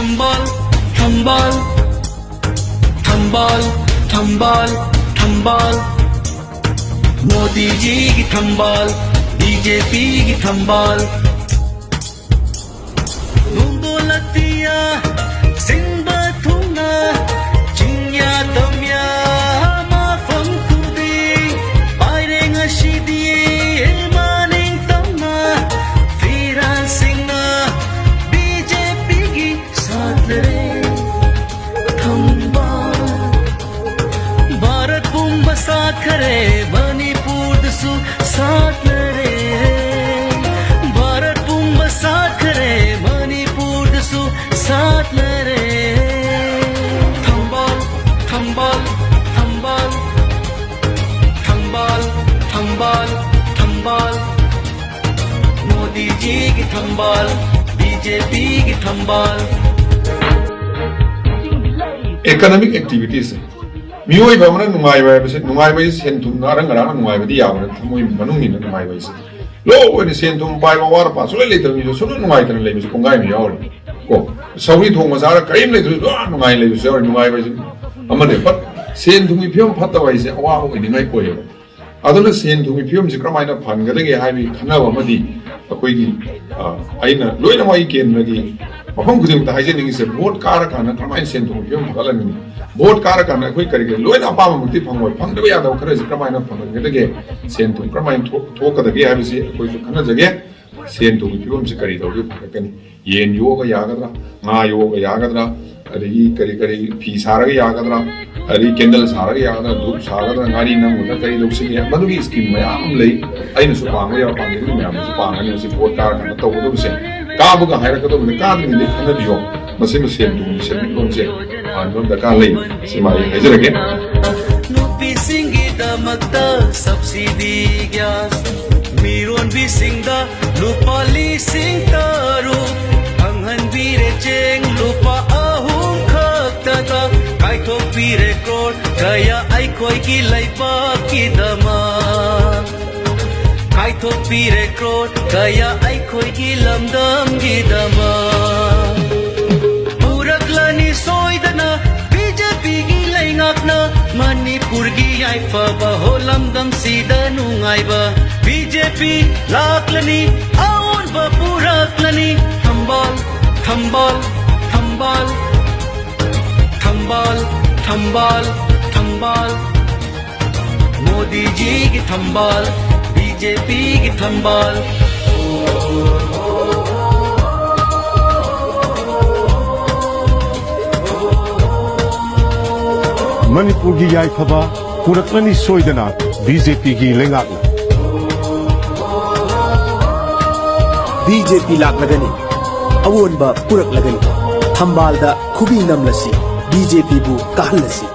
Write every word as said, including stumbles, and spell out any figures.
ꯊꯝꯕꯥꯜ, ꯊꯝꯕꯥꯜ, ꯊꯝꯕꯥꯜ, ꯊꯝꯕꯥꯜ, ꯊꯝꯕꯥꯜ꯫ ꯃꯣꯗꯤꯖꯤꯒꯤ ꯊꯝꯕꯥꯜ, ꯕꯤ ꯖꯦ ꯄꯤꯒꯤ ꯊꯝꯕꯥꯜ꯫ ꯅꯣꯡꯗꯣꯜ ꯑꯇꯤꯌꯥ ꯁꯤꯟꯕ ꯊꯨꯡꯅ ꯆꯤꯡꯌꯥ ꯇꯝꯌꯥ ꯃꯐꯝ ꯈꯨꯗꯤꯡ ꯄꯥꯏꯔꯦ ꯉꯁꯤꯗꯤ ꯃꯅꯤꯡ ꯇꯝꯅ ꯐꯤꯔꯥꯟꯁꯤꯡꯅ ꯕꯤ ꯖꯦ ꯄꯤꯒꯤ ꯁꯥꯠꯂꯔꯦ ꯊꯝꯕꯥꯜ꯫ ꯚꯥꯔꯠ ꯄꯨꯝꯕ ꯁꯥꯠꯈꯔꯦ, ꯃꯅꯤꯄꯨꯔꯗꯁꯨ ꯁꯥꯠꯂꯔꯦ꯫ ꯚꯥꯔꯠ ꯄꯨꯝꯕ ꯁꯥꯠꯈꯔꯦ, ꯃꯅꯤꯄꯨꯔꯗꯁꯨ ꯁꯥꯠꯂꯔꯦ꯫ ꯊꯝꯕꯥꯜ, ꯊꯝꯕꯥꯜ, ꯊꯝꯕꯥꯜ, ꯊꯝꯕꯥꯜ, ꯊꯝꯕꯥꯜ, ꯊꯝꯕꯥꯜ꯫ ꯃꯣꯗꯤꯖꯤꯒꯤ ꯊꯝꯕꯥꯜ, ꯕꯤ ꯖꯦ ꯄꯤꯒꯤ ꯊꯝꯕꯥꯜ꯫ Economic activities꯫ ꯃꯤꯑꯣꯏꯕ ꯑꯃꯅ ꯅꯨꯡꯉꯥꯏꯕ ꯍꯥꯏꯕꯁꯦ, ꯅꯨꯡꯉꯥꯏꯕ ꯍꯥꯏꯁꯦ ꯁꯦꯟ ꯊꯨꯝꯅ ꯑꯔꯪ ꯑꯔꯥꯛꯅ ꯅꯨꯡꯉꯥꯏꯕꯗꯤ ꯌꯥꯕ ꯅꯠꯇꯦ, ꯊꯃꯣꯏ ꯃꯅꯨꯡꯒꯤꯅ ꯅꯨꯡꯉꯥꯏꯕ ꯍꯥꯏꯁꯦ꯫ ꯂꯣ ꯑꯣꯏꯅ ꯁꯦꯟ ꯊꯨꯝ ꯄꯥꯏꯕ, ꯑꯋꯥꯠ ꯑꯄꯥ ꯁꯨꯡꯂꯩ ꯂꯩꯇꯕ ꯃꯤꯁꯨ ꯁꯨꯡꯅꯨꯡ ꯅꯨꯡꯉꯥꯏꯇꯅ ꯂꯩꯕꯁꯨ ꯀꯣꯡꯒꯥꯏ ꯑꯃ ꯌꯥꯎꯔꯤ꯫ ꯀꯣ, ꯁꯧꯒ꯭ꯔꯤ ꯊꯣꯡꯕ ꯆꯥꯔ ꯀꯔꯤꯝ ꯂꯩꯇ꯭ꯔꯁꯨ ꯂꯣꯏꯅ ꯅꯨꯡꯉꯥꯏ ꯂꯩꯕꯁꯨ ꯌꯥꯎꯔꯤ꯫ ꯅꯨꯡꯉꯥꯏꯕ ꯍꯥꯏꯁꯦ ꯑꯃꯅꯦ꯫ But ꯁꯦꯟ ꯊꯨꯝꯒꯤ ꯐꯤꯕꯝ ꯐꯠꯇꯕ ꯍꯥꯏꯁꯦ ꯑꯋꯥꯕ ꯑꯣꯏꯅꯤꯡꯉꯥꯏ ꯑꯣꯏꯌꯦꯕ꯫ ꯑꯗꯨꯅ ꯁꯦꯟ ꯊꯨꯝꯒꯤ ꯐꯤꯕꯝꯁꯤ ꯀꯔꯝꯍꯥꯏꯅ ꯐꯍꯟꯒꯗꯒꯦ ꯍꯥꯏꯕꯒꯤ ꯈꯟꯅꯕ ꯑꯃꯗꯤ ꯑꯩꯈꯣꯏꯒꯤ, ꯑ, ꯑꯩꯅ ꯂꯣꯏꯅꯃꯛ ꯑꯩ ꯀꯦꯟꯗ꯭ꯔꯒꯤ ꯃꯐꯝ ꯈꯨꯗꯤꯡꯃꯛꯇ ꯍꯥꯏꯖꯅꯤꯡꯉꯤꯁꯦ, ꯚꯣꯠ ꯀꯥꯔꯀꯥꯟꯗ ꯀꯔꯝꯍꯥꯏꯅ ꯁꯦꯟ ꯊꯨꯝꯒꯤ ꯐꯤꯕꯝ ꯐꯒꯠꯍꯟꯒꯅꯤ? ꯚꯣꯠ ꯀꯥꯔꯀꯥꯟꯗ ꯑꯩꯈꯣꯏ ꯀꯔꯤ ꯀꯔꯤ ꯂꯣꯏꯅ ꯑꯄꯥꯝꯕꯃꯛꯇꯤ ꯐꯪꯉꯣꯏ, ꯐꯪꯗꯕ ꯌꯥꯗꯕ ꯈꯔꯁꯤ ꯀꯔꯝꯍꯥꯏꯅ ꯐꯪꯍꯟꯒꯗꯒꯦ, ꯁꯦꯟ ꯊꯨꯝ ꯀꯔꯝꯍꯥꯏꯅ ꯊꯣꯛ-, ꯊꯣꯛꯀꯗꯒꯦ ꯍꯥꯏꯕꯁꯤ ꯑꯩꯈꯣꯏꯁꯨ ꯈꯟꯅꯖꯒꯦ꯫ ꯁꯦꯟ ꯊꯨꯝꯒꯤ ꯐꯤꯕꯝꯁꯤ ꯀꯔꯤ ꯇꯧꯔꯗꯤ ꯐꯒꯠꯀꯅꯤ? ꯌꯦꯟ ꯌꯣꯛꯑꯒ ꯌꯥꯒꯗ꯭ꯔꯥ? ꯉꯥ ꯌꯣꯛꯑꯒ ꯌꯥꯒꯗ꯭ꯔꯥ? ꯑꯗꯒꯤ ꯀꯔꯤ ꯀꯔꯤ ꯐꯤ ꯁꯥꯔꯒ ꯌꯥꯒꯗ꯭ꯔꯥ? ꯑꯗꯒꯤ candle ꯁꯥꯔꯒ ꯌꯥꯒꯗ꯭ꯔꯥ? ꯙꯨꯞ ꯁꯥꯒꯗ꯭ꯔꯥ? ꯉꯥꯔꯤ ꯅꯝꯒꯗ꯭ꯔꯥ? ꯀꯔꯤ ꯂꯧꯁꯤꯒꯦ? ꯃꯗꯨꯒꯤ scheme ꯃꯌꯥꯝ ꯑꯃ ꯂꯩ꯫ ꯑꯩꯅꯁꯨ ꯄꯥꯡꯕ ꯌꯥꯕ ꯄꯥꯡꯒꯦ, ꯑꯗꯨ ꯃꯌꯥꯝꯅꯁꯨ ꯄꯥꯡꯒꯅꯤ꯫ ꯃꯁꯤ ꯚꯣꯠ ꯀꯥꯔꯀꯥꯟꯗ ꯇꯧꯒꯗꯕꯁꯦ, ꯀꯥꯕꯒ ꯍꯥꯏꯔꯛꯀꯗꯕꯅꯤ, ꯀꯥꯗ꯭ꯔꯤꯉꯩꯗꯩ ꯈꯟꯅꯕꯤꯌꯣ꯫ ꯃꯁꯤꯃ ꯁꯦꯟ ꯊꯨꯝꯒꯤ ꯁꯦꯟꯃꯤꯠꯂꯣꯟꯁꯦ ꯐꯍꯟꯕ ꯑꯃ ꯗꯔꯀꯥꯔ ꯂꯩ꯫ ꯁꯤꯃ ꯑꯩ ꯍꯥꯏꯖꯔꯒꯦ꯫ ꯅꯨꯄꯤꯁꯤꯡꯒꯤꯗꯃꯛꯇ subsidy gas, ꯃꯤꯔꯣꯟꯕꯤꯁꯤꯡꯗ ꯂꯨꯄꯥ ꯂꯤꯁꯤꯡ ꯇꯔꯨꯛ ꯐꯪꯍꯟꯕꯤꯔꯦ, ꯆꯦꯡ ꯂꯨꯄꯥ ꯑꯍꯨꯝ ꯈꯛꯇꯗ ꯀꯥꯏꯊꯣꯛꯄꯤꯔꯦ crore ꯀꯌꯥ ꯑꯩꯈꯣꯏꯒꯤ ꯂꯩꯕꯥꯛꯀꯤꯗꯃꯛ꯫ ꯀꯥꯏꯊꯣꯛꯄꯤꯔꯦ crore ꯀꯌꯥ ꯑꯩꯈꯣꯏꯒꯤ ꯂꯝꯗꯝꯒꯤꯗꯃꯛ꯫ ꯐꯕ ꯍꯣ ꯂꯝꯗꯝꯁꯤꯗ ꯅꯨꯡꯉꯥꯏꯕ ꯕꯤ ꯖꯦ ꯄꯤ ꯂꯥꯛꯂꯅꯤ, ꯑꯑꯣꯟꯕ ꯄꯨꯔꯛꯂꯅꯤ꯫ ꯊꯝꯕꯥꯜ, ꯊꯝꯕꯥꯜ, ꯊꯝꯕꯥꯜ, ꯊꯝꯕꯥꯜ, ꯊꯝꯕꯥꯜ, ꯊꯝꯕꯥꯜ꯫ ꯃꯣꯗꯤꯖꯤꯒꯤ ꯊꯝꯕꯥꯜ, ꯕꯤ ꯖꯦ ꯄꯤꯒꯤ ꯊꯝꯕꯥꯜ꯫ ꯃꯅꯤꯄꯨꯔꯒꯤ ꯌꯥꯏꯐꯕ ꯄꯨꯔꯛꯂꯅꯤ ꯁꯣꯏꯗꯅ ꯕꯤ ꯖꯦ ꯄꯤꯒꯤ ꯂꯩꯉꯥꯛꯅ꯫ ꯕꯤ ꯖꯦ ꯄꯤ ꯂꯥꯛꯂꯒꯅꯤ, ꯑꯑꯣꯟꯕ ꯄꯨꯔꯛꯂꯒꯅꯤ꯫ ꯊꯝꯕꯥꯜꯗ ꯈꯨꯕꯤ ꯅꯝꯂꯁꯤ, ꯕꯤ ꯖꯦ ꯄꯤꯕꯨ ꯀꯥꯍꯜꯂꯁꯤ꯫